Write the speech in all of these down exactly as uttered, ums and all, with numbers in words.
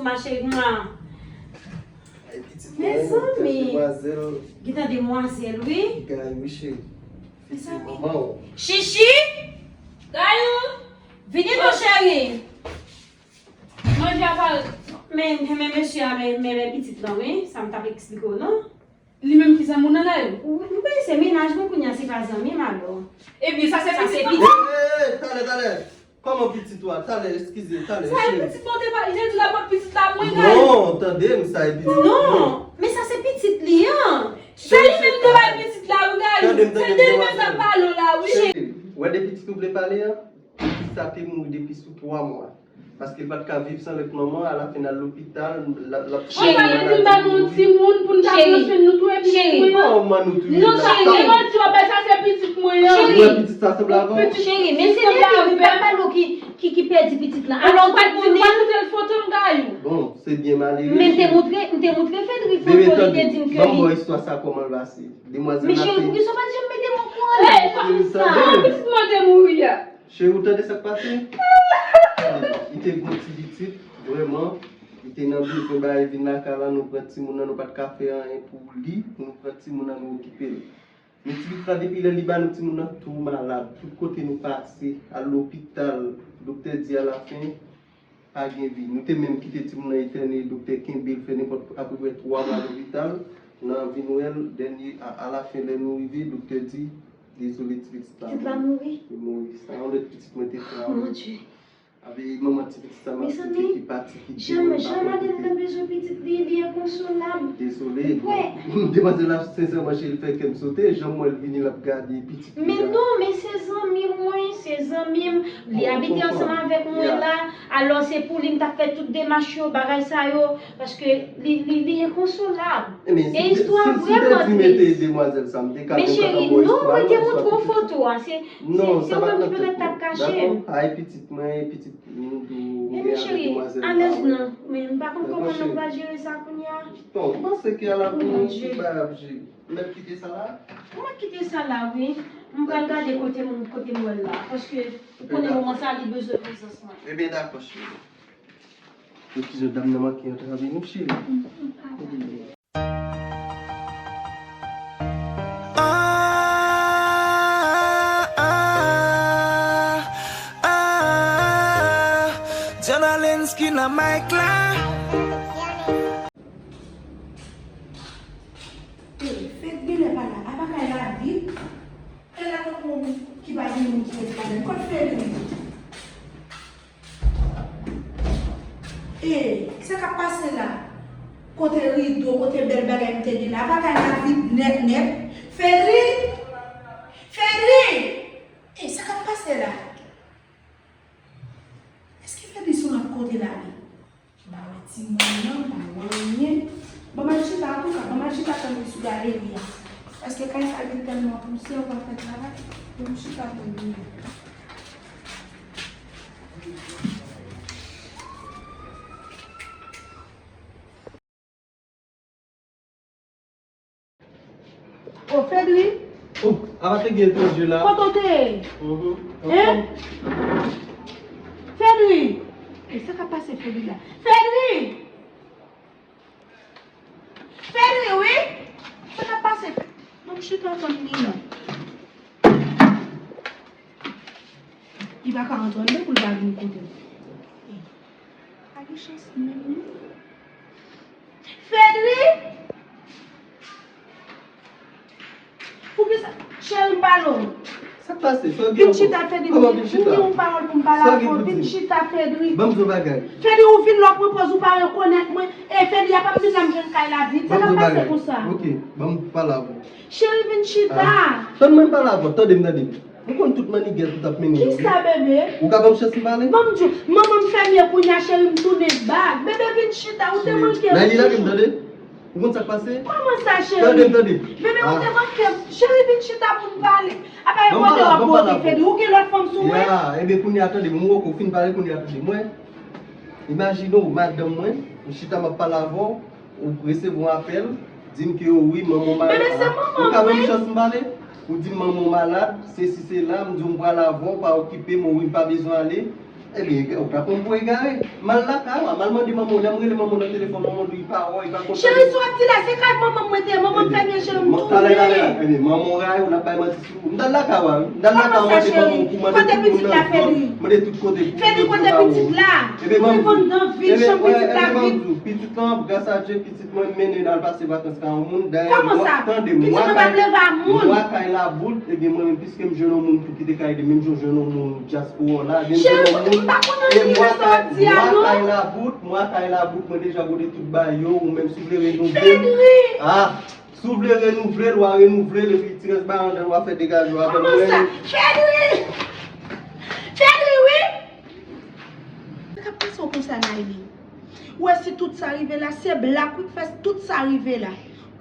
Ma cheri, mwa. Ay, pitit mwen, mezanmi, demwazèl. Gentan demwazèl, wi. Gay, wi, cheri. Pitit manman w. Chichi! Gayou! Vini non, cheri. Manje a pare. Men, men, men, mesye a, men, men, men pitit lan, wi. Sa m t ap eksplike w, non? Li menm ki zanmi w nan la yo? Wi, wi, se mennaj mwen kounye a, se pa zanmi m alò. Ebyen, sa se pitit mwen. Sa se pitit. Hey, hey, hey, talè, talè. Kòman pitit ou a? Talè, eskize, talè, cheri. Sa e pitit mwen te pale, Jezi la pran pitit la pou mwen, Gayou. Non, tande m, sa e pitit mwen. Non, men sa se pitit li an. Sa li menm te bay pitit la, wi, Gayou. Tande m, tande m, demwazèl. Se de li menm k ap pale w la, wi. Cheri, ou wè de pitit ou vle pale an? Pitit sa te mouri depi sou twa mwa. Paske l pa t ka viv san lèt manman, alafen l al lopital, l ap, l ap... Cheri, ou pa vle di m ba nou yon timoun pou n ta pran swen nou tou, epi pitit mwen an? Kòman nou touye sa? Non, cheri, e manti w ap bay, sa se pitit mwen an. Ou wè pitit sa sanble avè w? Cheri, men se de li, wi, papa nou ki, ki, ki pèdi pitit lan. Alò, ou pa t di m, ou pa t montre l foto m, Gayou. Bon, se byen malere. Men m te montre, m te montre Fedri foto, li te di m ke li... Bebe, tande, ban m ba w istwa sa kòman l pase. Demwazèl la te... Men cheri, poukisa w pa t janm mete m okouran? Ey, kòman sa? Kòman pitit mwen te mouri a? Cheri, ou tande sa k pase? Li te gon ti pitit, vrèman. Li te nan bezwen bagay vin lakay la, nou pran timoun nan, nou pa t ka fè anyen pou li, pou nou pran timoun nan, nou okipe l. Men ti pitit la, depi lè li ba nou timoun nan, tou malad. Tout kote nou pase, al lopital, doktè di alafen, pa gen vi. Nou te menm kite timoun nan etène, doktè kenbe l, fè nenpòt apeprè twa mwa lopital, nan vin wè l, dènye, a, alafen, lè nou rive, doktè di, dezole, ti pitit la mouri. Pitit la mouri? Li mouri. Sa yon lòt pitit mwen te fè avè l. Mon Dieu. Avè manman ti pitit sa, m ap site ki pati, ki di mwen pa konn kote. Jan madanm nan bezwen pitit li, li enkonsolab. Dezole, bon, demwazèl la, sensèman, cheri, fè kè m sote. Jan m wè l vini, l ap gade pitit li a. Men non, men se zanmi mwen, se zanmi m. Li abite ansanm avèk mwen la. Alò, se pou li m t ap fè tout demach yo, bagay sa yo, paske li, li, li enkonsolab. E istwa a vrèman tris. Men cheri, non, mwen te montre w foto a. Se, se, se ou menm ki petèt t ap kache m. Ay, pitit mwen, pitit nou tou, ou gen avèk demwazèl pa mwen. Ebyen, cheri, alèz non. Men m pa konn kòman nou pral jere sa kounye a. Bon, m panse ke a la pou nou, tout bagay ap jere. M mèt kite sa la? Ou mèt kite sa la, wi. M pral gade kote m, kote m wè l la. Paske, konnen moman sa, li bezwen prezans mwen. Ebyen, dakò, cheri. Pou kijan dam nan manke antrave nou, cheri? Ah, ah, ah. Diana Lens ki nan mic la. Hey, fèk genlè pa la, apa kay la vid? E la tankou ki pa gen moun ki ret ladan. Kot Fedri? E, sa k ap pase la? Kote rido, kote bèl bagay m te gen la? Apa kay la vid nèt nèt? Fedri! Fedri! E, sa k ap pase la? Èske Fedri se yon lòt kote l ale? M pa wè timoun nan, m pa wè anyen. Ban m al chita, antouka, ban m al chita tann li sou galeri a. Paske kay sa vin tèlman pouse, ou pa fè travay. Ban m chita tann li. O, Fedri? O, apa te gen etranje la? Kote w te ye? Mhm. Hein? Fedri! E sa k ap pase Fedri la? Fedri! Fedri, wi! Sa k ap pase? Ban m chita tann li non. Li pa ka antre anndan pou l pa vin kote m. Pa gen chans menm non. Fedri! Poukisa? Cheri m pale w. Sa k pase? Sa w gen ankò? Vin chita, Fedri. Kòman vin chita? M gen yon pawòl pou m pale avè w. Vin chita, Fedri. Ban m di w bagay. Fedri, ou vin la w pran pòz ou pa rekonèt mwen. E Fedri, apa m vin la m jwenn kay la vid. Sa k ap pase konsa? Ok, ban m pale avè w. Cheri, vin chita. Ah. Tann mwen pale avè w. Tande m, tande m. Ou konn tout mannigèl ou t ap mennen yo, wi. Kisa, bebe? Ou ka ban m chans m pale? Ban m di w, manman m fèmye kounye a, cheri, m tounen bag. Bebe, vin chita, ou te manke m. Cheri, Naïla, tande m, tande. Ou konn sa k pase? Kòman sa, cheri? Tande m, tande m. Bebe, ou te manke m. Cheri, vin chita pou n pale. Apa e kote w ap wote, Fedri? Ou gen lòt fanm sou mwen? Ya, ebyen, kounye a, tande m, m wè w fin pale, kounye a, tande m, wè. Imajine w, madanm mwen, m chita, m ap pale avè w, ou resevwa yon apèl, di m ke wi, manman w malad. Bebe, se manman mwen. Ou ka ban m chans m pale? Ou di m manman w malad, sesi, sela, m di w m pral avè w, pa okipe m, wi, m pa bezwen ale. Ebyen, ou pa konn pou egare. M al lakay ou, m al mande manman w, lè m rele manman w nan telefòn, manman w di w li pa wè w, li pa konn. Cheri, sa w ap di la, se kay manman m mwen te ye, manman m fè byen jere m tounen. Talè, talè, talè. Ebyen, manman w rayi w, l ap bay manti sou ou. M t al lakay ou, wi. M t al lakay ou, mande manman w pou mande tout moun nan zòn, mande tout kote pou yo di w pa wè w. Feli, kote pitit la? Ebyen, manman, pitit la vit. Pitit la, gras a Dye, pitit mwen mennen l al pase vakans kay yon moun. Dayè, m ap tande mwa kay, mwa kay labout, ebyen, mwen menm, piske m jwenn yon moun pou kite kay li, menm jan w jwenn yon moun dyaspora w la, ebyen, m jwenn yon moun, e mwa kay, mwa kay labout, mwa kay labout, mwen deja pote tout ba yo, ou menm, si w vle renouvle l, ah, si w vle renouvle l, w a renouvle l, epi ti rès ba anndan, w a fè degaje w avè mwen. Fedri! Fedri, wi! Sa k ap pase w konsa, Nayli? Ou wè si tout sa rive la, se Black Rick fè tout sa rive la.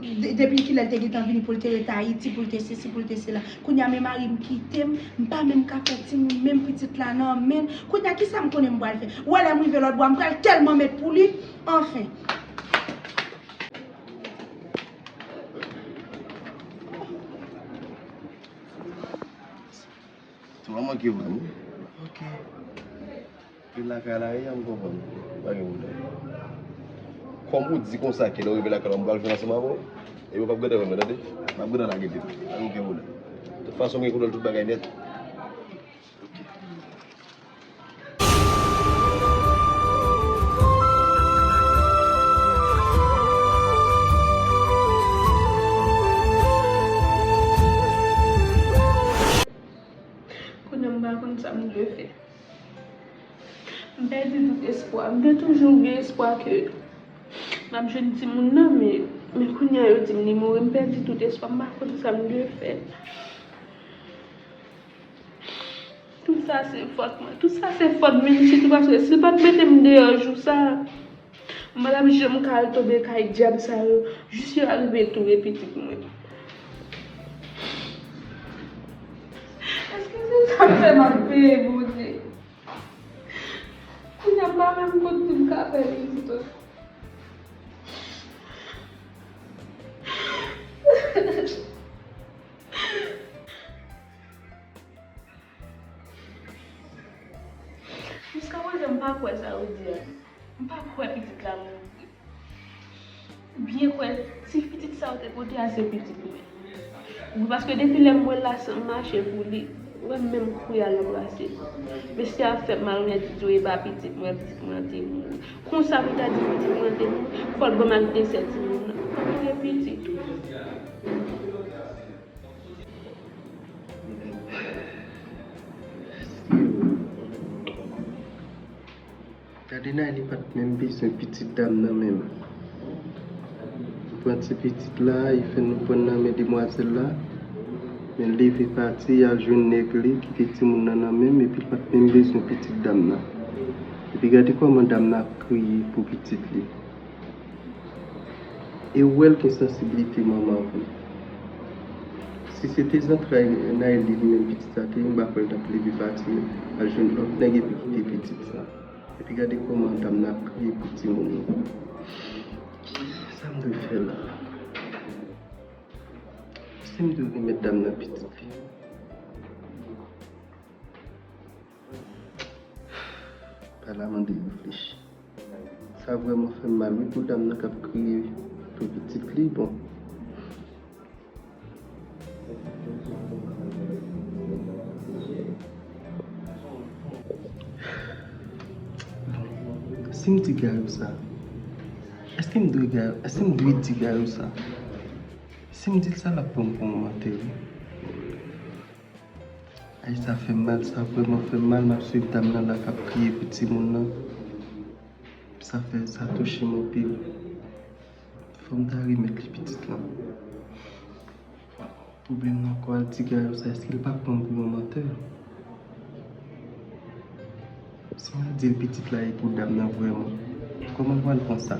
De- depi kilè l te gentan vini pou l te ret Ayiti, pou l te sesi, pou l te sela? Kounye a men mari m kite m, m pa menm ka fè timoun, menm pitit la nan men m. Kounye a kisa m konnen m pral fè? Ou wè lè m rive lòt bò a, m pral tèlman met pou li. Anfen. Tou manman ki vre, wi. Ok. E lakay la, e, m konprann. Pa gen pwoblèm. Kòm ou di konsa ke lè w rive lakay la, m pral jwenn ansanm avè w, e yo p ap gentan wè m nan, tande? M ap gentan lage de. Pa gen okenn pwoblèm. Tout fason, m gen kontwòl tout bagay nèt. Ok. Kounye a m pa konn sa m dwe fè. M pèdi tout espwa. M te toujou gen espwa ke m ap jwenn timoun nan, men, men kounye a yo di m li mouri. M pèdi tout espwa. M pa konn sa m dwe fè. Tout sa se fòt mwen. Tout sa se fòt Mimi, sitou paske si l pa t mete m deyò jou sa a, m pa t ap janm ka al tonbe kay dyab sa yo, jis yo arive touye pitit mwen. Èske se sa k fè m ap peye Bondye? Kounye a m pa menm konn si m ka fè rezistans. Jiskaprezan, m pa kwè sa yo di a. M pa kwè pitit la mouri. Ou byen kwè, ti pitit sa yo te pote a, se pitit mwen. Wi, paske depi lè m wè l la, san m mache pou li, ou wè m menm kouri al anbrase l. Mesye a fè m mal, men di yo e pa pitit mwen, pitit mwen te mouri. Konsa pou ta di pitit mwen te mouri, fò l ban m ak desè timoun nan. Fò m gen pitit tou. Gade Nayli pa t menm bezwen pitit dam nan menm. Li pran ti pitit la, li fè nou pran nan men demwazèl la, men l leve pati, al jwenn nèg li, kite timoun nan nan men m, epi l pa t menm bezwen pitit dam nan. Epi gade kòman dam nan ap kriye pou pitit li. E ou wè l gen sansiblite manman vre. Si se te zantray Nayli li menm pitit sa te ye, m pa kwè l t ap leve pati al jwenn lòt nèg epi kite pitit sa. Epi gade kòman dam nan ap kriye pou timoun nan. Sa m dwe fè la? Si m dwe remèt dam nan pitit li? Bagay la mande reflechi. Sa vrèman fè m mal wi pou dam nan k ap kriye pou pitit li, bon. Si m di Gayou sa, èske m dwe Gayou, èske m dwe di Gayou sa? Si m di l sa, l ap pran m pou yon mantè wi. Ay, sa fè m mal, sa vrèman fè m mal. M ap swiv dam nan la k ap kriye pou timoun nan. Sa fè, sa touche m anpil. Fò m ta remèt li pitit lan. Pwoblèm nan, ankò al di Gayou sa, èske l p ap pran m pou yon mantè? Si m al di l pitit la e pou dam nan vrèman, kòman l pral pran sa?